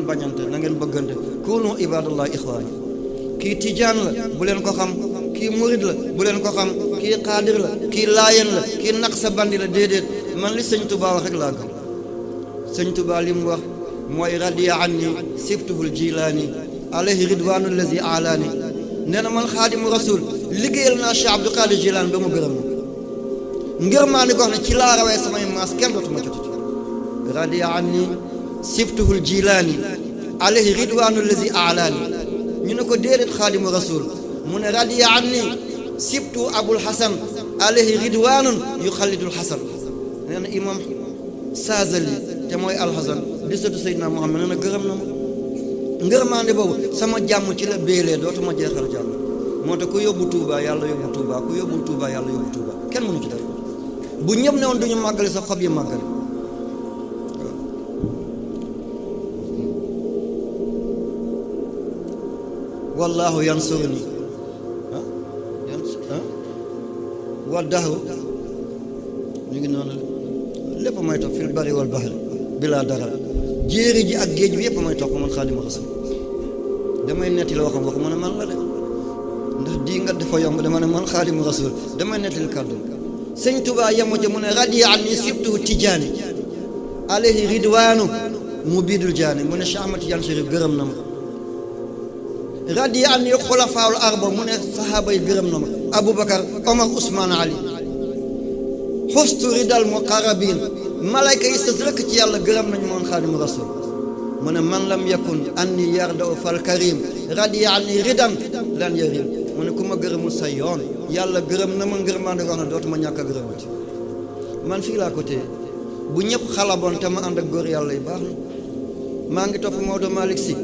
leen bañante na ngeen bëggante kunu ibadallah ixwaani kii tijaan la bu leen ko xam kii murid la bu leen ko xam kii xaadir la kii laayeen la kii naqsa bandi la déedéet man li sëñ Tuubaa wax rek laa gëm sëñ Tuubaa li mu wax mooy radiya anni sibtuhul jilaani alayhi ridwaanu allazi alaani nee na man xaadimu rasul liggéeyal naa Cheikh Abdou Qadir Jilaani ba mu gërëm ma ngir maa ni ko wax ne ci laa rawee samay maas kenn dootuma jotati radiya anni sibtuhul jilaani alayhi ridwaanu allazi alaani ñu ne ko déedéet xaadimu rasul mu ne radiya anni sibtu abul hasan alayhi ridwaanun yu xalidul hasan nee na imam Saazali te mooy alxasan di sëtu Seydina Muhammad nee na gërëm na ma ngërmaande boobu sama jàmm ci la béelee dootuma jeexal jàmm moo tax ku yóbbu Touba yàlla yóbbu Touba ku yóbbul Touba yàlla yóbbu Touba kenn mënu ci dara bu ñëpp ne woon duñu màggali sa xob yi màggali wallahu yansuruni wa dahru ñu ngi noonu lépp may topp fil bari wal bahri bilaa dara jéeri ji ak géej bi yëpp may topp man xaadimu rasul damay netti la waxam wax mu ne man la de ndax di nga dafa yomb dama ne man xaadimu rasul damay nettali kàddu sëñ Tuubaa yemu ca mu ne radiya anni sibtuhu tijaani alayhi ridwaanu mu biidul jaani mu ne Cheikh Ahmad Tijaan Chérif gërëm na ma radiya anni xulafaawul arba mu ne sahaaba yi gërëm na ma Aboubacar Omar Ousmane Ali xustu ridal muqarrabin malayka yi sës rëkk ci yàlla gërëm nañu moon xaadimu rasul mu ne man lam yakun anni yarda u fal karim radiya anni ridan lan yarim mu ne ku ma gërëmul sa yoon yàlla gërëm na ma ngërëmaande wax na dootuma ñàkk a gërëmati man fii laa ko téye bu ñëpp xalaboon te ma ànd ak góor yàlla yi baax na maa ngi topp Maodo Malick Sy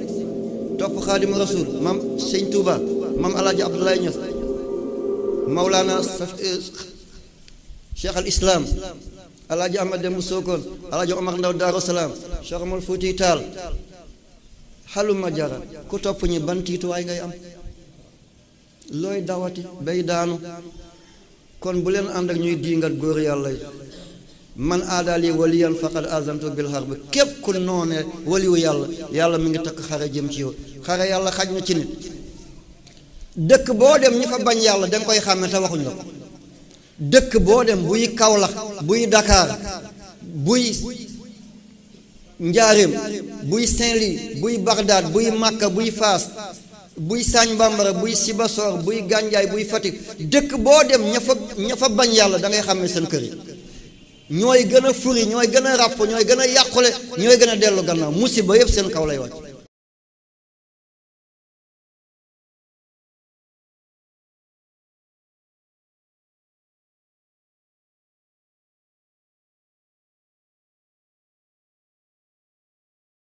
topp xaadimu rasul mam sëñ Touba mam alaaji Abdoulaye Niass Mawlana Cheikh al Islam alaaji Ahmad Demba Sokone alaaji Omar Ndaw Daaru Salaam Cheikh Omar Fuuti Taal xaluma jara ku topp ñi ban tiituwaay ngay am looy dawati bay daanu kon bu leen ànd ak ñuy diingat góor yàlla yi man aadaali waliyan faqad azantu bil harb képp ku noonee waliwu yàlla yàlla mi ngi takk xare jëm ci yow xare yàlla xaj na ci nit dëkk boo dem ñi fa bañ yàlla danga koy xàmme te waxuñ la ko dëkk boo dem buy Kaolack buy Dakar buy Njaaréem buy Saint-Louis buy Bagdad buy Makka buy Faas buy Sagne Bambara buy Sibassor buy Gandiaye buy Fatick dëkk boo dem ña fa bañ yàlla da ngay xàmme seen kër yi ñooy gën a furi ñooy gën a ràpp ñooy gën a yàqule ñooy gën a dellu gannaaw musiba yëpp seen kaw lay wàcc